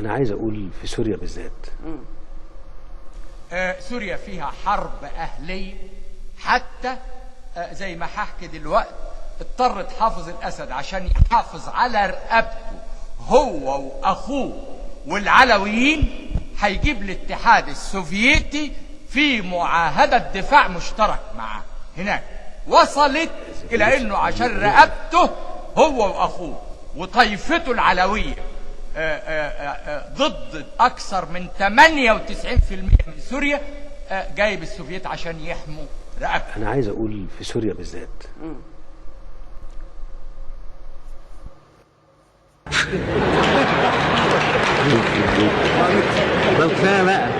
انا عايز اقول في سوريا بالذات. سوريا فيها حرب أهلية، حتى زي ما هحكي دلوقتي اضطرت حافظ الأسد عشان يحافظ على رقبته هو وأخوه والعلويين، هيجيب الاتحاد السوفيتي في معاهدة دفاع مشترك معاه. هناك وصلت إلى إنه عشان رقبته هو وأخوه وطائفته العلوية ضد أكثر من 98% من سوريا، جايب السوفيت عشان يحموا رقبته. انا عايز اقول في سوريا بالذات. طب كفاية بقى.